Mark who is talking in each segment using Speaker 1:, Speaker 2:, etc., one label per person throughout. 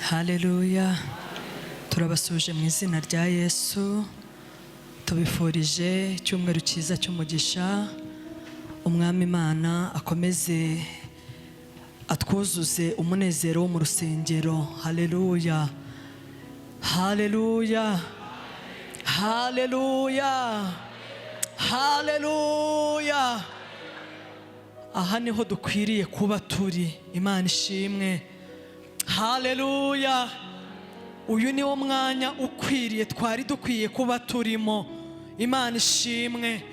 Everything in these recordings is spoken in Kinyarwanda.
Speaker 1: Haleluya! Turabasuje mu izina rya Yesu, tubifurije icyumweru cyiza cy'umugisha. Umwami Imana akomeze atwuzuze umunezero wo mu rusengero. Haleluya, haleluya, haleluya, haleluya! Aha niho dukwiriye kuba turi. Imana ishimwe, haleluya! Uyu ni wo mwanya ukwiriye twari dukwiye kuba turimo. Imana ishimwe.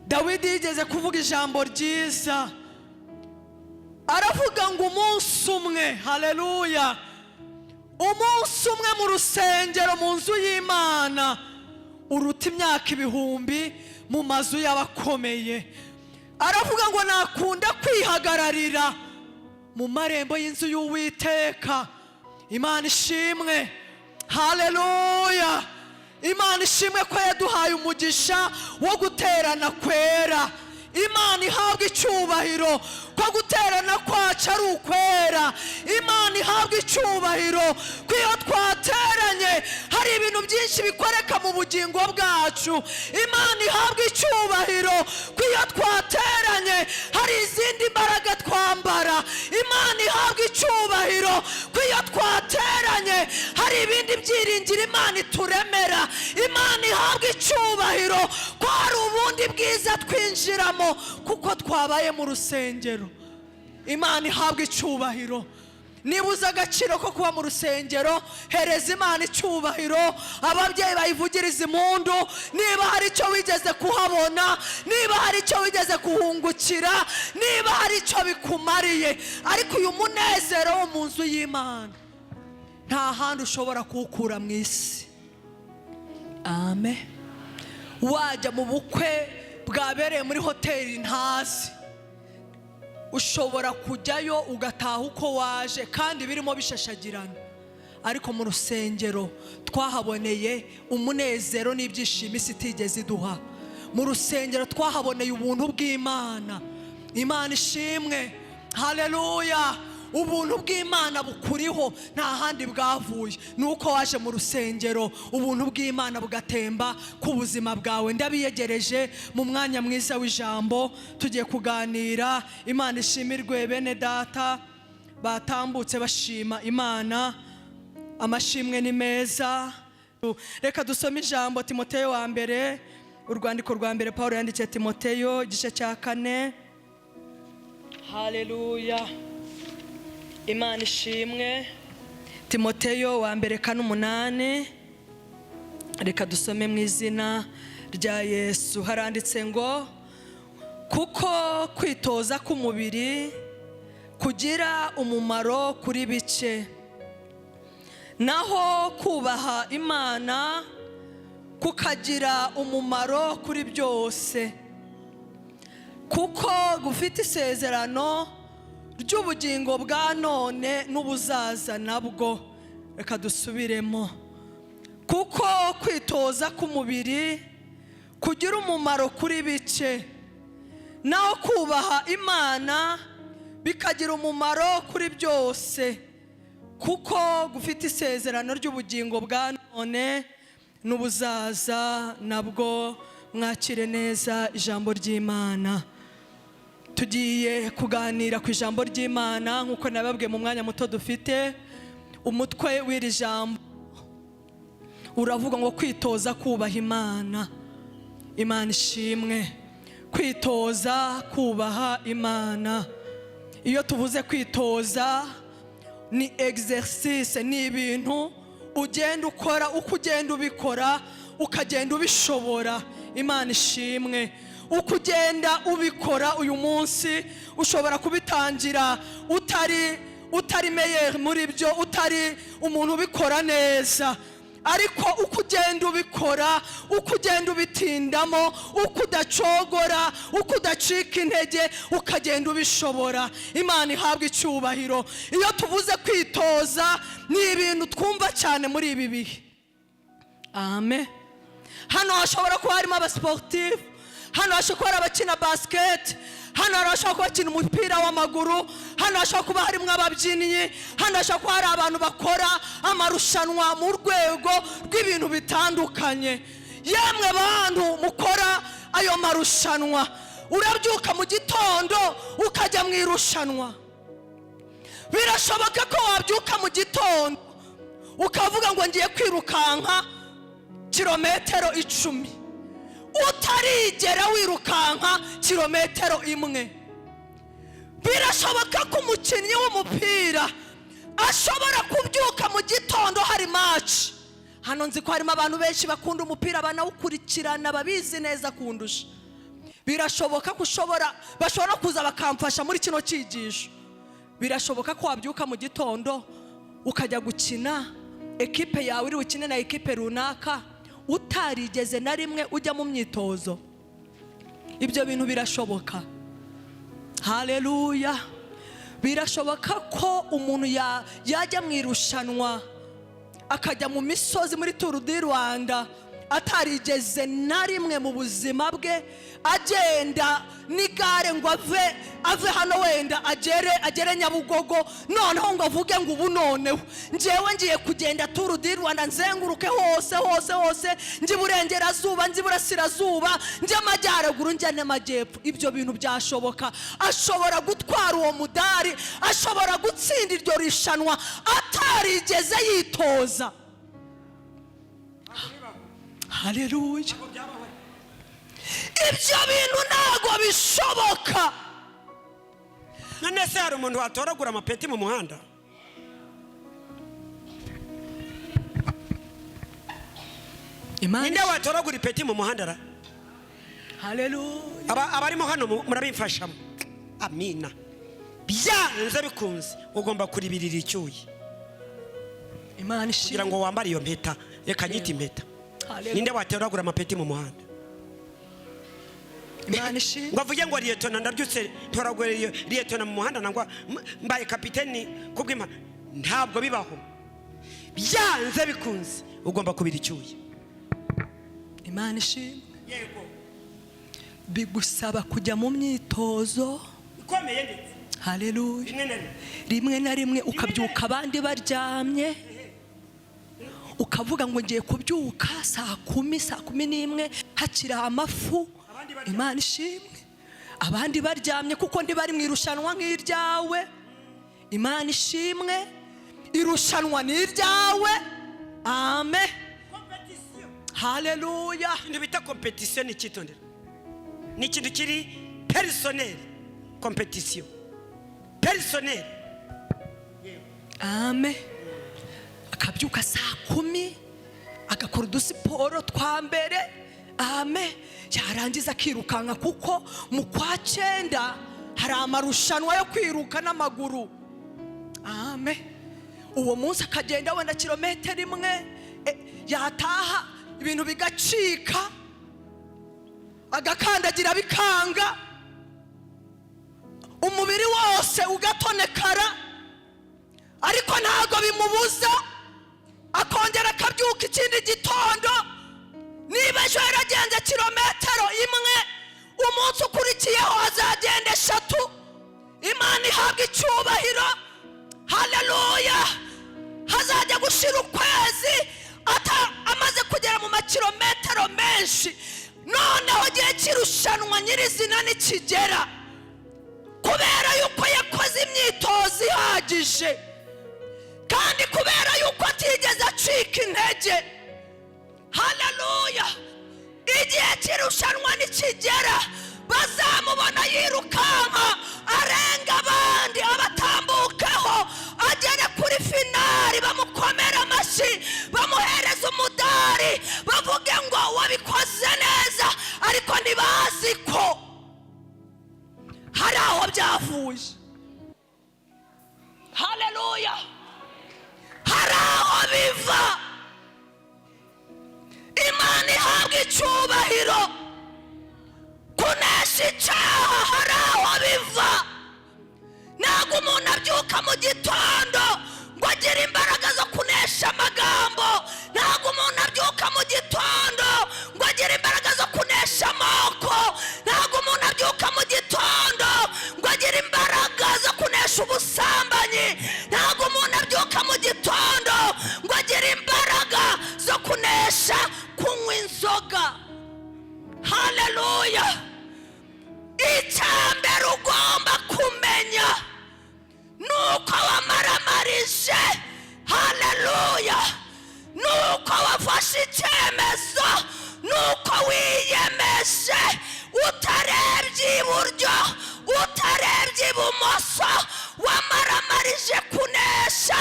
Speaker 1: Dawidi yigeze kuvuga ijambo ryiza, aravuga ngo umunsi umwe, haleluya, umunsi umwe mu rusengero, mu nzu y'Imana, uruta imyaka 1000 mu mazu y'abakomeye. Aravuga ngo nakunda kwihagararira mu marembo y'inzu y'Uwiteka. Imana ishimwe, haleluya! Imana ishimwe ko yaduhaye umugisha wo guterana kwera. Imana ihabwa icyubahiro ko guterana kwacu ari ukwera. Imana ihabwa icyubahiro ko iyo twateranye hari ibintu byinshi bikoreka mu bugingo bwacu. Imana ihabwa icyubahiro ko iyo twateranye hari izindi mbaraga twambara. Imana ihabwa icyubahiro ko iyo twateranye hari ibindi byiringiro Imana ituremera. Imana ihabwa icyubahiro ko hari ubundi bwiza twinjiramo kuko twabaye mu rusengero. Imana ihabwa icyubahiro. Niba uzi agaciro ko kuba mu rusengero, hereza Imana icyubahiro. Ababyeyi bayivugiriza impundu. Niba hari icyo wigeze kuhabona, niba hari icyo wigeze kuhungukira, niba hari icyo bikumariye, ariko uyu munezero wo mu nzu y'Imana nta handi ushobora kuwukura mu isi. Amen. Wajya mu bukwe bwabereye muri hoteli ntazi, ushobora kujyayo ugataha uko waje kandi birimo bishashagirana, ariko mu rusengero twahaboneye umunezero n'ibyishimo isi itigeze iduha. Mu rusengero twahaboneye ubuntu bw'Imana. Imana ishimwe, haleluya! Ubuntu bw'Imana bukuriho nta handi bwavuye, ni uko waje mu rusengero, ubuntu bw'Imana bugatemba ku buzima bwawe. Ndabiyegereje mu mwanya mwiza w'ijambo tugiye kuganira. Imana ishimirwe. Bene data batambutse bashima Imana, amashimwe ni meza. Reka dusome ijambo, Timoteyo wa mbere, urwandiko rwa mbere Paul yandikiye Timoteyo, igice cya 4. Haleluya, Imana ishimwe. Timoteyo wa mbere 4:8. Reka dusome mu izina rya Yesu. Haranditse ngo: "Kuko kwitoza k'umubiri kugira umumaro kuri bike, naho kubaha Imana kukagira umumaro kuri byose, kuko gufite isezerano ry'ubugingo bwa none n'ubuzaza nabwo." Reka dusubiremo: "Kuko kwitoza k'umubiri kugira umumaro kuri bike, naho kubaha Imana bikagira umumaro kuri byose, kuko gufite isezerano ry'ubugingo bwa none n'ubuzaza nabwo." Mwakire neza ijambo ry'Imana. Tugiye kuganira ku ijambo ry'Imana nk'uko nababwiye mu mwanya muto dufite. Umutwe w'iri jambo uravuga ngo kwitoza kubaha Imana. Imana ishimwe. Kwitoza kubaha Imana. Iyo tuvuze kwitoza, ni exercice, ni ibintu ugenda ukora. Uko ugenda ubikora, ukagenda ubishobora. Imana ishimwe. Uko ugenda ubikora uyu munsi, ushobora kubitangira utari meilleur muri byo, utari umuntu ubikora neza, ariko uko ugenda ubikora, uko ugenda ubitindamo, uko udacogora, uko udacika intege, ukagenda ubishobora. Imana ihabwa icyubahiro. Iyo tuvuze kwitoza, ni ibintu twumva cyane muri ibi bihe. Amen. Hano hashobora kuba harimo abasportifs, Hano hashobora kuba hari abakina basiketi, hano hashobora kuba bakina umupira w'amaguru, hano hashobora kuba harimo ababyinnyi, hano hashobora kuba hari abantu bakora amarushanwa mu rwego rw'ibintu bitandukanye. Yemwe bantu mukora ayo marushanwa, urabyuka mu gitondo ukajya mu irushanwa. Birashoboka ko wabyuka mu gitondo ukavuga ngo ngiye kwirukanka kilometero 10, utarigera wirukanka kilometero 1. Birashoboka ko umukinnyi w'umupira ashobora kubyuka mu gitondo hari match. Hano nzi ko harimo abantu benshi bakunda umupira, banawukurikirana, babizi neza kundusha. Birashoboka ko bashobora kuza bakamfasha muri kino cyigisho. Birashoboka ko wabyuka mu gitondo ukajya gukina, ekipe yawe iri bukine na ekipe runaka, utarigeze na rimwe ujya mu myitozo. Ibyo bintu birashoboka. Haleluya! Birashoboka ko umuntu yajya mu irushanwa, akajya mu misozi muri Tour du Rwanda, atarigeze na rimwe mu buzima bwe agenda n'igare ngo ave hano wenda agere Nyabugogo, noneho ngo avuge ngo ubu noneho ngewe ngiye kugenda Tour du Rwanda, nzenguruke hose hose hose, njye iburengerazuba, njye iburasirazuba, njye amajyaruguru, njye n'amajyepfo. Ibyo bintu byashoboka. Ashobora gutwara uwo mudari, ashobora gutsinda iryo rushanwa atarigeze yitoza. Haleluya! Ibyo bintu ntabwo bishoboka.
Speaker 2: None se hari umuntu watoragura amapeti mu muhanda?
Speaker 1: Imana.
Speaker 2: Ninde watoragura ipeti mu muhanda ra?
Speaker 1: Haleluya!
Speaker 2: Abarimo hano murabimfashamo. Amina. Byanze bikunze ugomba kuribirira icyuyi
Speaker 1: Imana
Speaker 2: kugira
Speaker 1: ishimwe.
Speaker 2: ngo wambare iyo mpeta. Reka nyite impeta.
Speaker 1: Haleluya.
Speaker 2: Ninde watoragura amapeti mu muhanda?
Speaker 1: Imana ishimwe.
Speaker 2: Ngo avuge ngo liyetona, ndabyutse ntoragura liyetona mu muhanda, nangwa mbaye kapiteni kubw'Imana. Ntabwo bibaho. Byanze bikunze ugomba kubira icyuya.
Speaker 1: Imana ishimwe.
Speaker 2: Yego.
Speaker 1: Bigusaba kujya mu myitozo
Speaker 2: ikomeye ndetse.
Speaker 1: Haleluya!
Speaker 2: Rimwe na rimwe.
Speaker 1: Rimwe na rimwe ukabyuka abandi baryamye, ukavuga ngo ngiye kubyuka saa 10, saa 11, hakiri amafu.
Speaker 2: Abandi baryamye.
Speaker 1: Imana ishimwe. Abandi baryamye kuko ntibari mu irushanwa nk'iryawe. Imana ishimwe. Irushanwa ni iryawe. Amen. Haleluya!
Speaker 2: Ikintu bita compétition ni icyitondero, ni ikintu kiri personnel. Compétition personnel.
Speaker 1: Amen. Akabyuka saa 10, agakora udusiporo twa mbere. Amen. Yarangiza akirukanka, kuko mu kwa cyenda hari amarushanwa yo kwiruka n'amaguru. Amen. Uwo munsi akagenda wenda kilometero 1, yataha ibintu bigacika, agakandagira bikanga, umubiri wose ugatonekara, ariko ntabwo bimubuza, akongera akabyuka ikindi gitondo. Niba ejo yaragenze kilometero 1, umunsi ukurikiyeho azagenda 3. Imana ihabwa icyubahiro. Haleluya! Hazajya gushira ukwezi amaze kugera mu makilometero menshi. Noneho igihe cy'irushanwa nyirizina nikigera, kubera yuko yakoze imyitozo ihagije, kandi kubera yuko atigeze acika intege, haleluya, igihe cy'irushanwa nikigera bazamubona yirukanka arenga abandi, abatambukeho, agere kuri finali, bamukomere amashyi, bamuhereze umudari, bavuge ngo wabikoze neza. Ariko ntibazi ko hari aho byavuye. Haleluya! Hari aho biva. Imana ihabwa icyubahiro. Kunesha icyaha hari aho biva. Ntabwo umuntu abyuka mu gitondo ngo agire imbaraga zo kunesha amagambo. Ntabwo umuntu abyuka mu gitondo ngo agire imbaraga zo kunesha amoko. Haleluya! Icya mbere ugomba kumenya ni uko wamaramarije. Haleluya! Ni uko wafashe icyemezo, ni uko wiyemeje, utarebye iburyo, utarebye ibumoso. Wamaramarije kunesha,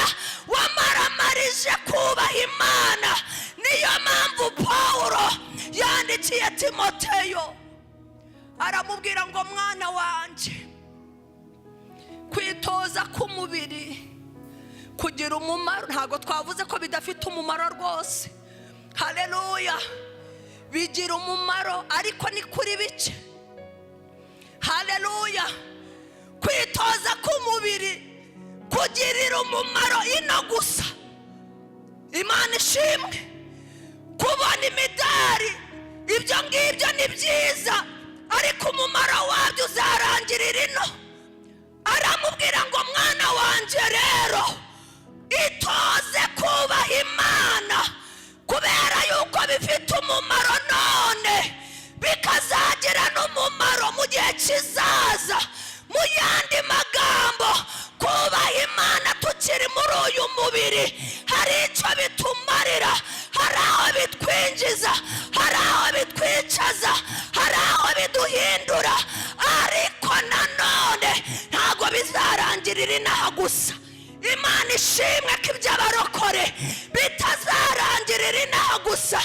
Speaker 1: wamaramarije kubaha Imana. Niyo mpamvu Pawulo yandikiye Timoteyo, aramubwira ngo: "Mwana wanjye, kwitoza k'umubiri kugira umumaro." Ntabwo twavuze ko bidafite umumaro rwose. Haleluya! Bigira umumaro, ariko ni kuri bike. Haleluya! Kwitoza k'umubiri kugirira umumaro ino gusa. Imana ishimwe. Kubona imidari, ibyo ngibyo ni byiza, ariko umumaro wabyo uzarangirira ino. Aramubwira ngo: "Mwana wanjye rero, itoze kubaha Imana, kubera yuko bifite umumaro none, bikazagira n'umumaro mu gihe kizaza." Mu yandi magambo, kubaha Imana tukiri muri uyu mubiri hari icyo bitumarira, hari aho bitwinjiza, hari aho bitwicaza, hari aho biduhindura, ariko nanone ntabwo bizarangirira inaha gusa. Imana ishimwe ko iby'abarokore bitazarangirira inaha gusa.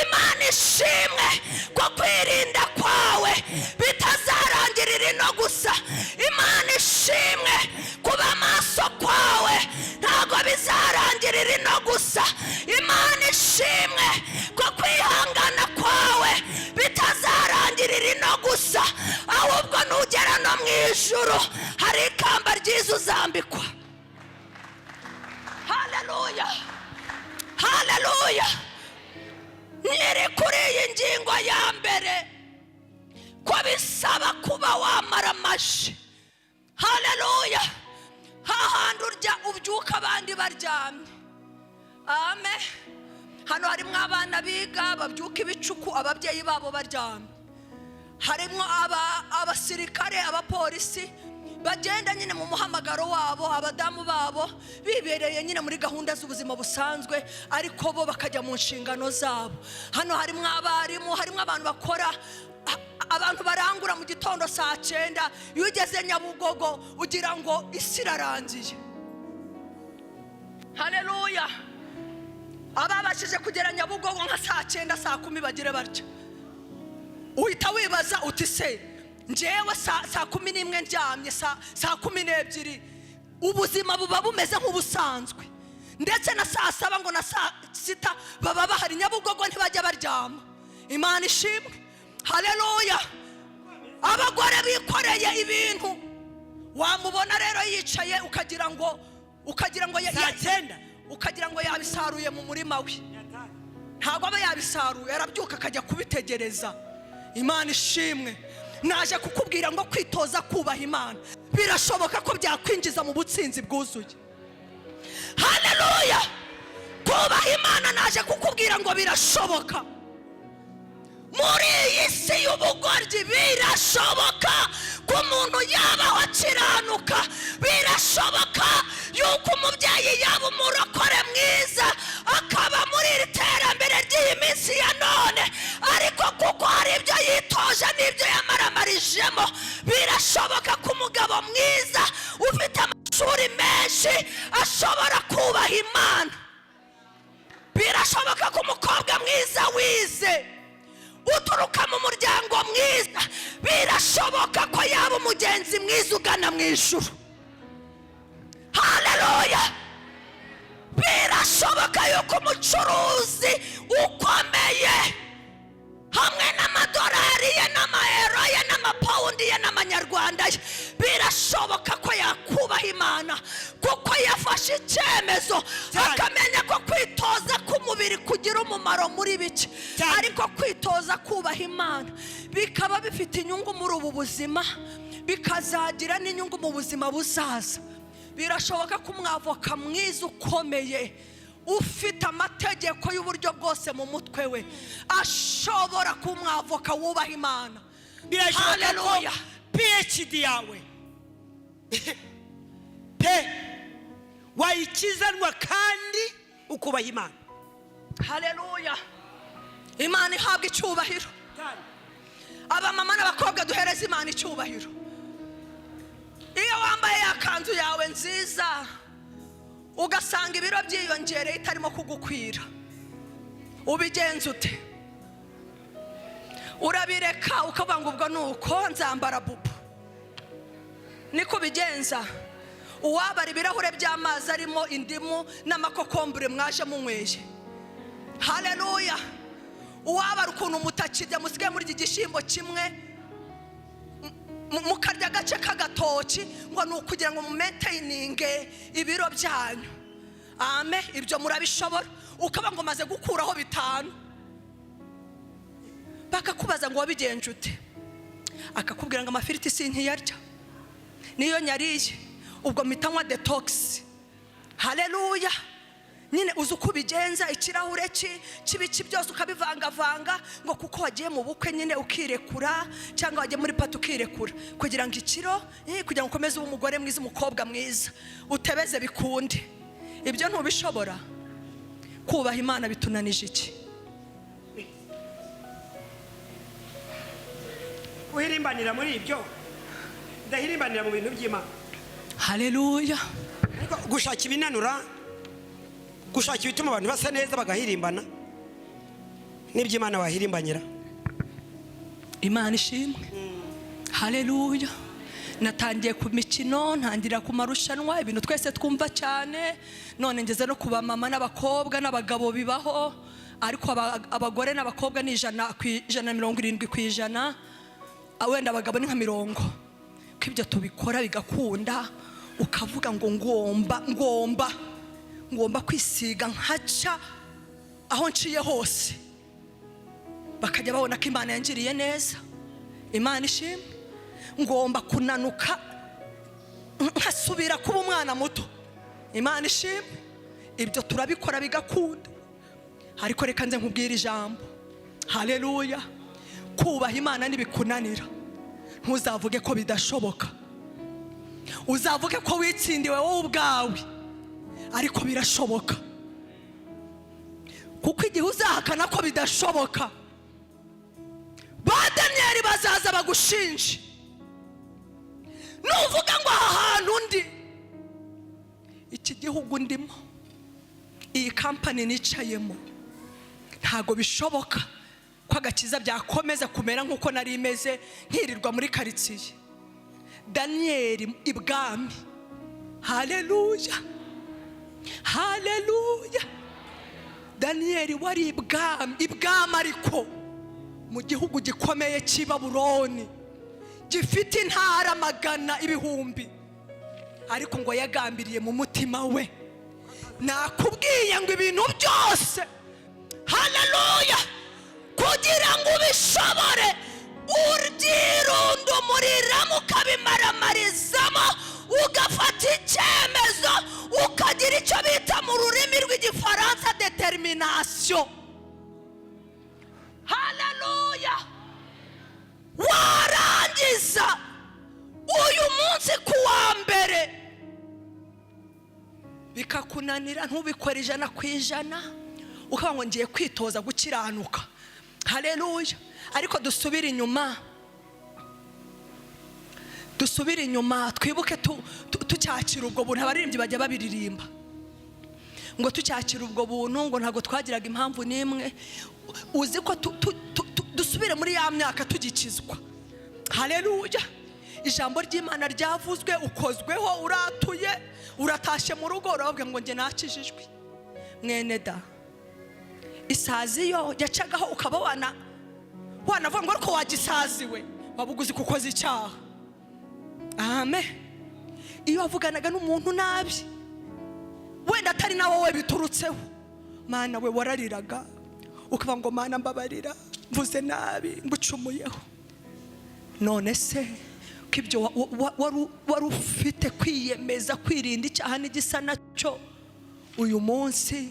Speaker 1: Imana ishimwe ko kwirinda kwawe bitazarangirira ino gusa. Imana ishimwe, kuba amaso kwawe ntabwo bizarangirira ino gusa. Imana ishimwe ko kwihangana kwawe bitazarangirira ino gusa, ahubwo nugera no mu ijuru hari ikamba ryiza uzambikwa. Haleluya, haleluya! Nyiri kuri iyi ngingo ya mbere, ko bisaba kuba wamara amaji. Haleluya! Hahandi urya ubyuka abandi baryamye. Amen. Hano harimo abana biga babyuka ibicuku, ababyeyi babo baryamye. Harimo abasirikare, abapolisi bagenda nyine mu muhamagaro wabo, abadamu babo bibereye nyine muri gahunda z'ubuzima busanzwe, ariko bo bakajya mu nshingano zabo. Hano harimo abarimu, harimo abantu bakora, abantu barangura mu gitondo saa 9. Iyo ugeze Nyabugogo ugira ngo isi irarangiye. Haleluya! Ababashije kugera Nyabugogo nka saa 9, saa 10, bagire batya, uhita wibaza uti: "Se njyewe saa 11 ndyamye, saa 12, ubuzima buba bumeze nk'ubusanzwe?" Ndetse na saa 7 ngo na saa 6 baba bahari Nyabugogo, ntibajya baryama. Imana ishimwe. Haleluya! Abagore bikoreye ibintu, wamubona rero yicaye ukagira ngo
Speaker 2: Saa 9.
Speaker 1: ukagira ngo yabisaruye mu murima we. Ntabwo aba yabisaruye, arabyuka akajya kubitegereza. Imana ishimwe. Naje kukubwira ngo kwitoza kubaha Imana birashoboka ko byakwinjiza mu butsinzi bwuzuye. Haleluya! Kubaha Imana, naje kukubwira ngo birashoboka muri iyi si y'ubugoryi. Birashoboka ko umuntu yabaho akiranuka. Birashoboka yuko umubyeyi yaba umurokore mwiza, akaba muri iri terambere ry'iyi minsi ya none, ariko kuko hari ibyo yitoje n'ibyo yamaramarijemo. Birashoboka ko umugabo mwiza ufite amashuri menshi ashobora kubaha Imana. Birashoboka ko umukobwa mwiza wize, uturuka mu muryango mwiza, birashoboka ko yaba umugenzi mwiza ugana mu ijuru. Haleluya! Birashoboka yuko umucuruzi ukomeye, hamwe n'amadolari ye n'amayero ye n'amapawundi ye n'amanyarwanda ye, birashoboka ko yakubaha Imana, kuko yafashe icyemezo,
Speaker 2: Cyane.
Speaker 1: akamenya ko kwitoza k'umubiri kugira umumaro muri bike,
Speaker 2: Cyane.
Speaker 1: ariko kwitoza kubaha Imana bikaba bifite inyungu muri ubu buzima, bikazagira n'inyungu mu buzima buzaza. Birashoboka ko umwavoka mwiza ukomeye Ufite amategeko y'uburyo bwose mu mutwe we ashobora kuba umwavoka wubaha Imana.
Speaker 2: Birashoboka ko
Speaker 1: Hallelujah.
Speaker 2: PhD yawe pe wayikizanwa kandi ukubaha Imana.
Speaker 1: Haleluya, Imana ihabwa icyubahiro. Abamama n'abakobwa, duhereze Imana icyubahiro. Iyo wambaye ya kanzu yawe nziza, ugasanga ibiro byiyongereye, itarimo kugukwira, ubigenza ute? Urabireka ukavuga ngo ubwo ni uko nzambara bubu? Niko ubigenza? Uwabara ibirahure by'amazi arimo indimu n'amakokombure mwaje munyweye, haleluya, uwabara ukuntu mutakirya, musigaye muri iki gishyimbo kimwe, mukarya agace k'agatoki ngo ni ukugira ngo mumaintaininge ibiro byanyu, ame ibyo murabishobora, ukaba ngo maze gukuraho 5, bakakubaza ngo wabigenje ute? Akakubwira ngo amafiriti sinkiyarya, niyo nyariye ubwo mpita nywa detox. Haleluya. Nyine uzi uko ubigenza, ikirahure cy'ibiki byose ukabivangavanga, ngo kuko wagiye mu bukwe nyine ukirekura, cyangwa wagiye muri party ukirekura, kugira ngo ikiro kugira ngo ukomeze ube umugore mwiza, umukobwa mwiza, utebeze bikunde. Ibyo ntubishobora? Kubaha Imana bitunanije iki?
Speaker 2: Uhirimbanira muri ibyo, ndahirimbanira mu bintu by'Imana.
Speaker 1: Haleluya.
Speaker 2: Ariko gushaka ibinanura, gushaka ibituma abantu basa neza bagahirimbana, n'iby'Imana wahirimbanyira?
Speaker 1: Imana ishimwe, haleluya. Natangiye ku mikino, ntangira ku marushanwa, ibintu twese twumva cyane. None ngeze no ku bamama n'abakobwa n'abagabo bibaho, ariko abagore n'abakobwa ni 100%, 70%. Wenda abagabo ni nka 30. Ko ibyo tubikora bigakunda, ukavuga ngo ngomba kwisiga nkaca aho nciye hose, bakajya babona ko Imana yangiriye neza. Imana ishimwe. Ngomba kunanuka nkasubira kuba umwana muto. Imana ishimwe. Ibyo turabikora bigakunda, ariko reka nze nkubwire ijambo. Haleluya. Kubaha Imana nibikunanira, ntuzavuge ko bidashoboka, uzavuge ko witsindiwe wowe ubwawe, ariko birashoboka. Kuko igihe uzahakana ko bidashoboka, ba Daniyeli bazaza bagushinje. Nuvuga ngo aha hantu ndi, iki gihugu ndimo, iyi kampani nicayemo, ntabwo bishoboka ko agakiza byakomeza kumera nk'uko nari imeze nkirirwa muri karitsiye, Daniyeli ibwami, haleluya, haleluya, Daniyeli wari ibwami, ibwami ariko mu gihugu gikomeye cy'i Babuloni gifite intara magana ibihumbi, ariko ngo yagambiriye mu mutima we. Nakubwiye ngo ibintu byose, haleluya, kugira ngo ubishobore, uryirundumuriramo, ukabimaraamarizamo, ugafata icyemezo, ukagira icyo bita mu rurimi rw'Igifaransa détermination. Haleluya. Warangiza uyu munsi ku wa mbere bikakunanira, ntubikore 100%, ukavuga ngo ngiye kwitoza gukiranuka. Haleluya. Ariko dusubire inyuma, dusubire inyuma, twibuke tucyakira ubwo buntu. Abaririmbyi bajya babiririmba ngo tucyakira ubwo buntu, ngo ntabwo twagiraga impamvu n'imwe. Uzi ko dusubire muri ya myaka tugikizwa. Haleluya. Ijambo ry'Imana ryavuzwe, ukozweho, uratuye, uratashye mu rugo, urababwira ngo njye nakijijwe. Mwene da, isazi yo yacagaho ukaba wanavuga ngo ariko wagisaziwe, waba uguzi kuko ukoze icyaha. Amen. Iyo wavuganaga n'umuntu nabi, wenda atari na wowe biturutseho, Mana we, warariraga ukavuga ngo Mana mbabarira, mvuze nabi, ngucumuyeho. None se ko ibyo wari ufite kwiyemeza kwirinda icyaha n'igisa nacyo, uyu munsi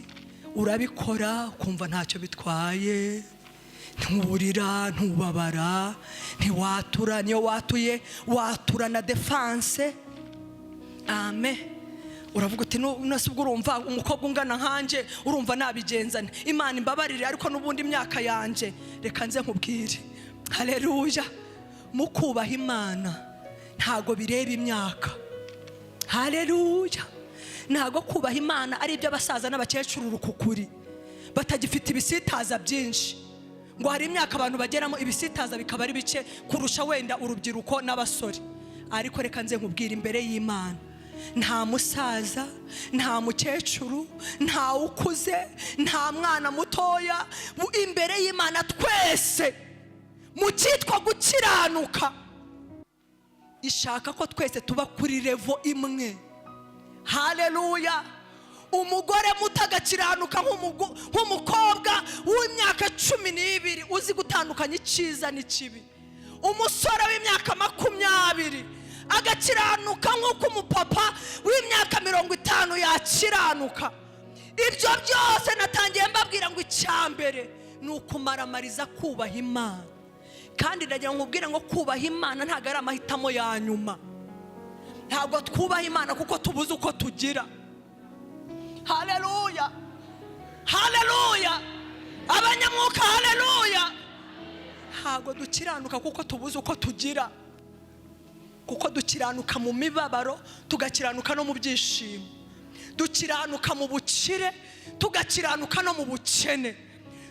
Speaker 1: Urabikora ukumva ntacyo bitwaye, ntuburira, ntubabara, ntiwatura. Niyo watuye, watura na défense. Amen. Uravuga uti: "None se ubwo urumva umukobwa ungana nkanjye, urumva nabigenzane? Imana imbabarire, ariko n'ubundi imyaka yanjye." Reka nze nkubwire, haleluya, mu kubaha Imana ntago bireba imyaka. Haleluya. Ntago kubaha Imana ari iby'abasaza n'abakecuru rukukuri batagifite ibisitaza byinshi, ngo hari imyaka abantu bageramo ibisitaza bikaba ari bike kurusha wenda urubyiruko n'abasore. Ariko reka nze nkubwire, imbere y'Imana nta musaza, nta mukecuru, nta ukuze, nta mwana mutoya. Imbere y'Imana twese, mu cyitwa gukiranuka, ishaka ko twese tuba kuri level imwe. Haleluya. Umugore muto agakiranuka nk'umukobwa w'imyaka 12 uzi gutandukanya icyiza n'ikibi. Umusore w'imyaka 20 agakiranuka nk'uko umupapa w'imyaka 50 yakiranuka. Ibyo byose natangiye mbabwira ngo icya mbere ni ukumaramariza kubaha Imana. Kandi ndagira ngo nkubwire ngo kubaha Imana ntabwo ari amahitamo ya nyuma. Ntabwo twubaha Imana kuko tubuze uko tugira. Haleluya, haleluya, abanyamwuka, haleluya. Ntabwo dukiranuka kuko tubuze uko tugira, kuko dukiranuka mu mibabaro, tugakiranuka no mu byishimo, dukiranuka mu bukire, tugakiranuka no mu bukene,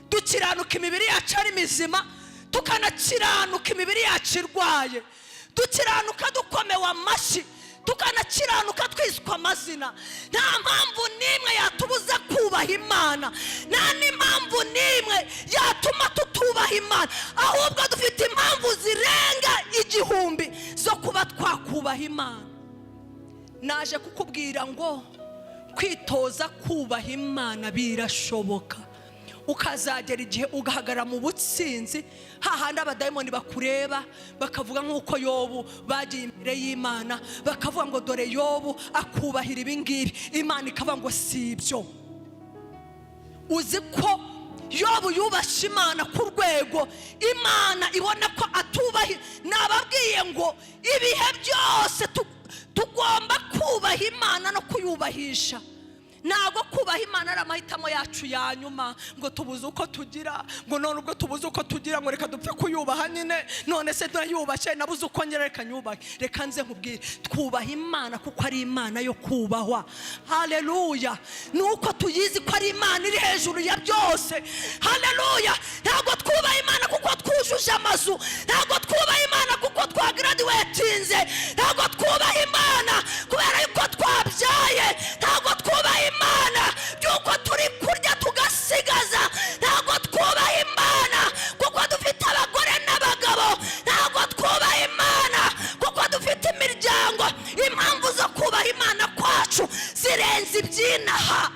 Speaker 1: dukiranuka imibiri yacu ari mizima, tukanakiranuka imibiri yacu irwaye, dukiranuka dukomewe amashyi, tukanakiranuka twiswe amazina. Nta mpamvu n'imwe yatubuza kubaha Imana, nta n'impamvu n'imwe yatuma tutubaha Imana. Ahubwo dufite impamvu zirenga 1000 zo kuba twakubaha Imana. Naje kukubwira ngo kwitoza kubaha Imana birashoboka, ukazagera igihe ugahagarara mu butsinzi, hahandi abadayimoni bakureba bakavuga nk'uko Yobu bagiye imbere y'Imana bakavuga ngo: "Dore Yobu akubahira ibingibi." Imana ikavuga ngo: "Si ibyo." Uzi ko Yobu yubashye Imana ku rwego Imana ibona ko atubahi? Nababwiye ngo ibihe byose tugomba kubaha Imana no kuyubahisha. Ntabwo kubaha Imana ari amahitamo yacu ya nyuma, ngo tubuze uko tugira, ngo none ubwo tubuze uko tugira ngo reka dupfe kuyubaha nyine. None se turayubashye, nabuze uko ngira, reka nyubahe. Reka nze nkubwire, twubaha Imana kuko ari Imana yo kubahwa. Haleluya. Ni uko tuyizi ko ari Imana iri hejuru ya byose. Haleluya. Ntabwo twubaha Imana kuko twujuje amazu, ntabwo twubaha Imana kuko twagraduatinze, ntabwo twubaha Imana kubera yuko twabyaye, ntabwo twubaha Imana by'uko turi kurya tugasigaza, ntabwo twubaha Imana kuko dufite abagore n'abagabo, ntabwo twubaha Imana kuko dufite imiryango. Impamvu zo kubaha Imana kwacu zirenze ibyinaha,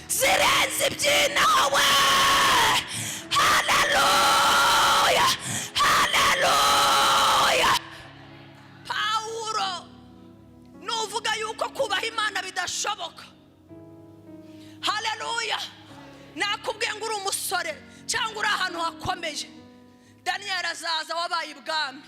Speaker 1: zirenze ibyinaha we. Haleluya, haleluya. Pawulo, nuvuga yuko kubaha Imana bidashoboka. Haleluya. Nakubwiye ngo uri umusore cyangwa uri ahantu hakomeye, Daniyeli azaza wabaye ibwami.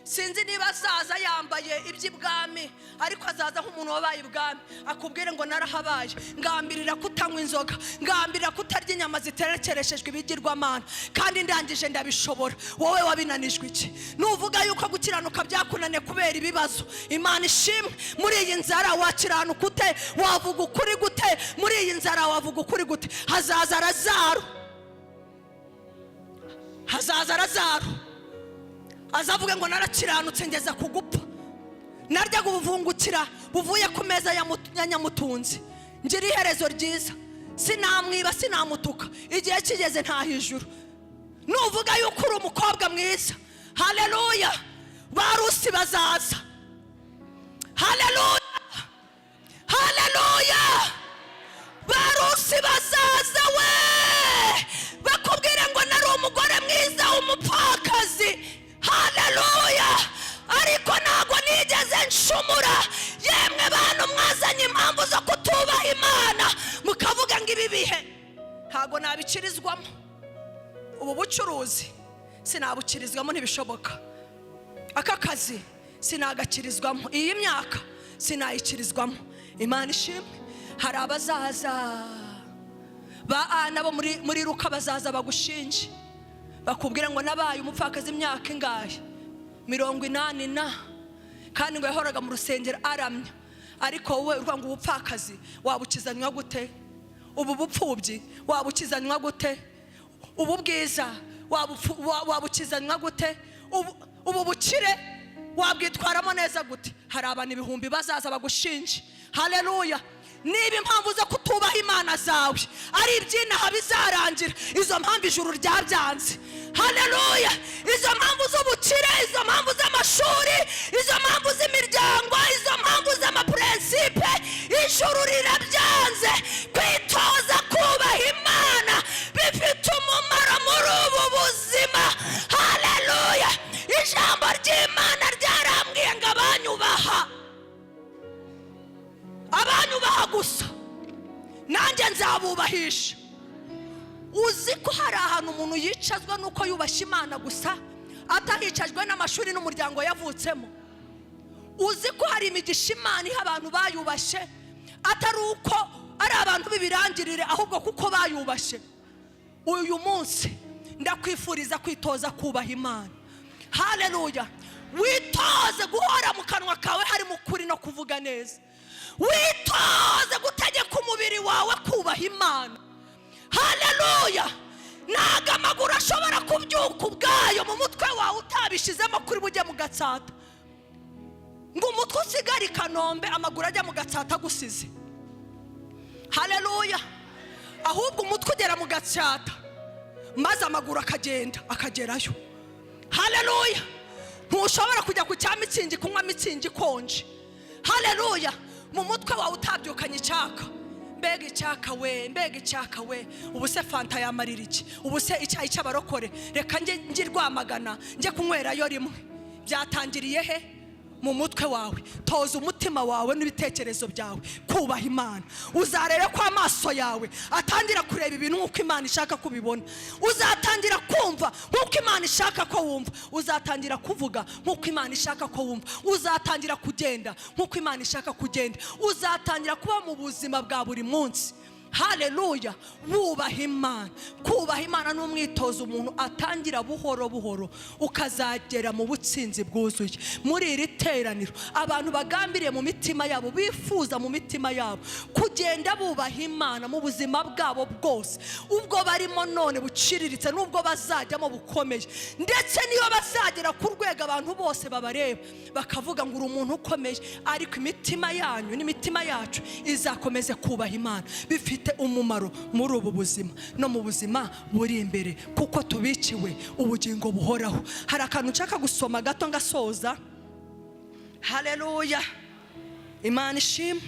Speaker 1: Sinzi niba azaza yambaye iby'ibwami, ariko azaza nk'umuntu wabaye ibwami, akubwire ngo: "Narahabaye, ngambirira kutanywa inzoga, ngambirira kutarya inyama ziterekereshejwe ibigirwamana, kandi ndangije ndabishobora. Wowe wabinanijwe iki?" Nuvuga yuko gukiranuka byakunaniye kubera ibibazo, Imana ishimwe. Muri iyi nzara wakiranuka ute? Wavuga ukuri gute? Muri iyi nzara wavuga ukuri gute? Hazaza Razaro, hazaza Razaro, azavuge ngo: "Narakiranutse ngeza ku gupfa, naryaga ubuvungukira buvuye ku meza ya nyamutunzi, ngira iherezo ryiza, sinamwiba, sinamutuka, igihe kigeze ntaha ijuru." Nuvuga yuko uri umukobwa mwiza, haleluya, ba Rusi bazaza. Haleluya, haleluya. Ba Rusi bazaza we, bakubwire ngo: "Nari umugore mwiza w'umupfakazi, haleluya, ariko ntabwo nigeze nshumura." Yemwe bantu mwazanye impamvu zo kutubaha Imana, mukavuga Ntabwo nabikirizwamo. Ubu bucuruzi sinabukirizwamo, ntibishoboka. Aka kazi sinagakirizwamo. Iyi myaka sinayikirizwamo. Imana ishimwe. Hari abazaza ba Ana bo muri Ruka, bazaza bagushinje, bakubwira ngo nabaye umupfakazi imyaka ingahe? 80 na, kandi ngo yahoraga mu rusengero aramya. Ariko wowe uvuga ngo ubupfakazi wabukizanywa gute? Ubu bupfubyi wabukizanywa gute? Ubu bwiza wabukizanywa gute? Ubu bukire wabwitwaramo neza gute? Hari abantu ibihumbi bazaza bagushinje. Haleluya! Niba impamvu zo kutubaha Imana zawe ari iby'inaha bizarangira, izo mpamvu ijuru ryabyanze. Haleluya! Izo mpamvu z'ubukire, izo mpamvu z'amashuri, izo mpamvu z'imiryango, izo mpamvu z'amapurensipe, ijuru rirabyanze. Kwitoza kubaha Imana bifite umumaro muri ubu buzima. Haleluya! Ijambo ry'Imana ryarambwiye ngo abanyubaha, abanyubaha gusa, nanjye nzabubahisha. Uzi ko hari ahantu umuntu yicazwa n'uko yubashye Imana gusa, atahicajwe n'amashuri n'umuryango yavutsemo? Uzi ko hari imigisha Imana iha abantu bayubashye, atari uko ari abantu b'ibirangirire, ahubwo kuko bayubashye? Uyu munsi ndakwifuriza kwitoza kubaha Imana. Haleluya! Witoze guhora mu kanwa kawe harimo ukuri no kuvuga neza. Witoze gutegeka umubiri wawe kubaha Imana. Haleluya! Ntabwo amaguru ashobora kubyuka ubwayo mu mutwe wawe utabishizemo kuri bujye mu Gatsata, ngo umutwe usigare i Kanombe, amaguru ajya mu Gatsata agusize. Haleluya! Ahubwo umutwe ugera mu Gatsata, maze amaguru akagenda akagerayo. Haleluya! Ntushobora kujya ku cya Mützig kunywa Mützig ikonje, haleluya, mu mutwe wawe utabyukanye icyaka. Mbega icyaka we, mbega icyaka we! Ubu se Fanta yamarira iki? Ubu se icyayi cy'abarokore? Reka njye Rwamagana njye kunywerayo rimwe. Byatangiriye he? Mu mutwe wawe. Toza umutima wawe n'ibitekerezo byawe kubaha Imana. Uzarebe ko amaso yawe atangira kureba ibintu nk'uko Imana ishaka kubibona. Uzatangira kumva nk'uko Imana ishaka ko wumva. Uzatangira kuvuga nk'uko Imana ishaka ko wumva. Uzatangira kugenda nk'uko Imana ishaka kugenda. Uzatangira kuba mu buzima bwa buri munsi, haleluya, wubaha Imana. Kubaha Imana ni umwitozo umuntu atangira buhoro buhoro, ukazagera mu butsinzi bwuzuye. Muri iri teraniro, abantu bagambiriye mu mitima yabo, bifuza mu mitima yabo kugenda bubaha Imana mu buzima bwabo bwose, ubwo barimo none buciriritse n'ubwo bazajyamo bukomeye, ndetse niyo bazagera ku rwego abantu bose babareba bakavuga ngo uri umuntu ukomeye, ariko imitima yanyu n'imitima yacu izakomeze kubaha Imana, bifite umumaro muri ubu buzima no mu buzima buri imbere, kuko tubikiwe ubugingo buhoraho. Hari akantu nshaka gusoma gato ngasoza. Haleluya! Imana ishimwe.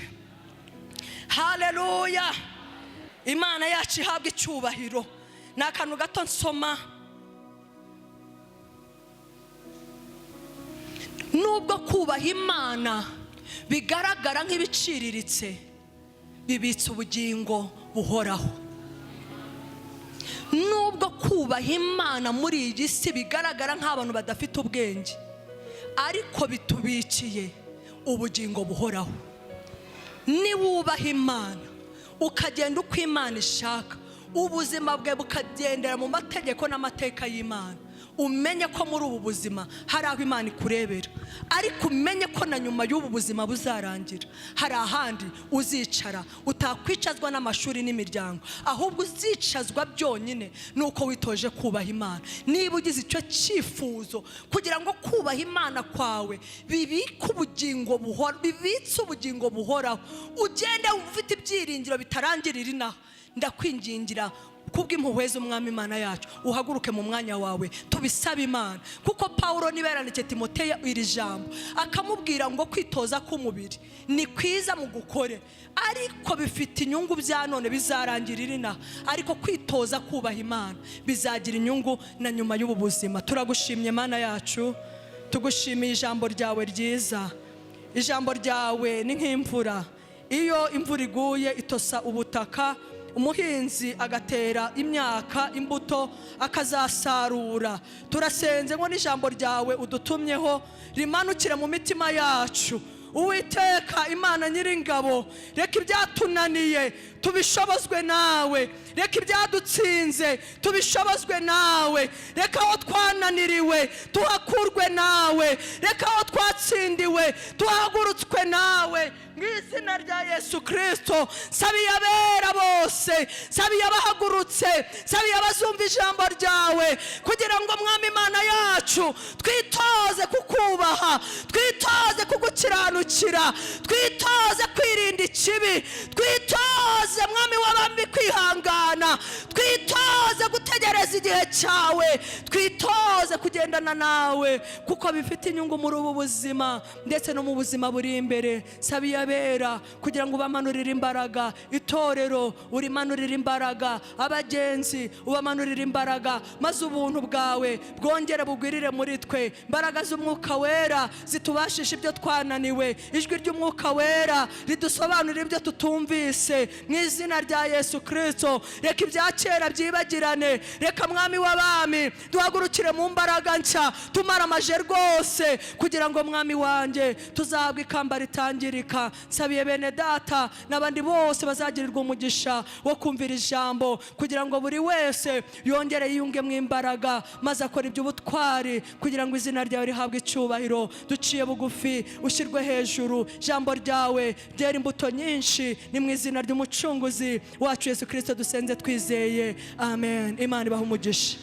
Speaker 1: Haleluya! Imana yacu ihabwa icyubahiro. Ni akantu gato nsoma. Nubwo kubaha Imana bigaragara nk'ibiciriritse, bibitse ubugingo buhoraho. Nubwo kubaha Imana muri iyi si bigaragara nk'abantu badafite ubwenge, ariko bitubikiye ubugingo buhoraho. Niwubaha Imana, ukagenda uko Imana ishaka, ubuzima bwe bukagendera mu mategeko n'amateka y'Imana, umenye ko muri ubu buzima hari aho Imana ikurebera, ariko umenye ko na nyuma y'ubu buzima buzarangira hari ahandi uzicara, utakwicazwa n'amashuri n'imiryango, ahubwo uzicazwa byonyine nuko witoje kubaha Imana. Niba ugize icyo cyifuzo kugira ngo kubaha Imana kwawe bibike ubugingo buhora, bibitse ubugingo buhoraho, ugende ufite ibyiringiro bitarangirira inaha, ndakwingingira kubw'impuhwe z'Umwami Imana yacu, uhaguruke mu mwanya wawe, tubisabe Imana. Kuko Pawulo niba yarandikiye Timoteyo iri jambo, akamubwira ngo kwitoza k'umubiri ni kwiza mu gukore, ariko bifite inyungu bya none bizarangirira inaha, ariko kwitoza kubaha Imana bizagira inyungu na nyuma y'ubu buzima. Turagushimye Mana yacu, tugushimiye ijambo ryawe ryiza. Ijambo ryawe ni nk'imvura. Iyo imvura iguye itosa ubutaka, Umuhinzi agatera imyaka, imbuto, akazasarura. Turasenze ngo n'ijambo ryawe udutumyeho rimanukire mu mitima yacu. Uwiteka Imana Nyiringabo, reka ibyatunaniye tubishobozwe nawe, reka ibyadutsinze tubishobozwe nawe, reka aho twananiriwe tuhakurwe nawe, reka aho twatsindiwe tuhagurutswe nawe, mu izina rya Yesu Kirisito. Sabiye abera bose, sabiye abahagurutse, sabiye abazumva ijambo ryawe, kugira ngo, Mwami Imana yacu, twitoze kukubaha, twitoze kugukiranukira, twitoze kwirinda ikibi, twitoze, Mwami w'abami, kwihangana, twitoze gutegereza igihe cyawe, twitoze kugendana nawe, kuko bifite inyungu muri ubu buzima ndetse no mu buzima buri imbere. Sabiye abera kugira ngo ubamanurire imbaraga, itorero urimanurire imbaraga, abagenzi ubamanurire imbaraga, maze ubuntu bwawe bwongere bugwirire muri twe. Imbaraga z'Umwuka Wera zitubashisha ibyo twananiwe, ijwi ry'Umwuka Wera ridusobanurira ibyo tutumvise, mu izina rya Yesu Kirisito. Reka ibya kera byibagirane, reka, Mwami w'abami, duhagurukire mu mbaraga nshya, tumaramaje rwose, kugira ngo, Mwami wanjye, tuzahabwe ikamba ritangirika. Nsabiye bene data n'abandi bose bazagirirwa umugisha wo kumvira ijambo, kugira ngo buri wese yongere yiyungemo imbaraga, maze akora iby'ubutwari, kugira ngo izina ryawe rihabwe icyubahiro. Duciye bugufi, ushyirwe hejuru, ijambo ryawe ryera imbuto nyinshi. Ni mu izina ry'Umucunguzi wacu Yesu Kirisito dusenze twizeye, amen. Imana ibaha umugisha.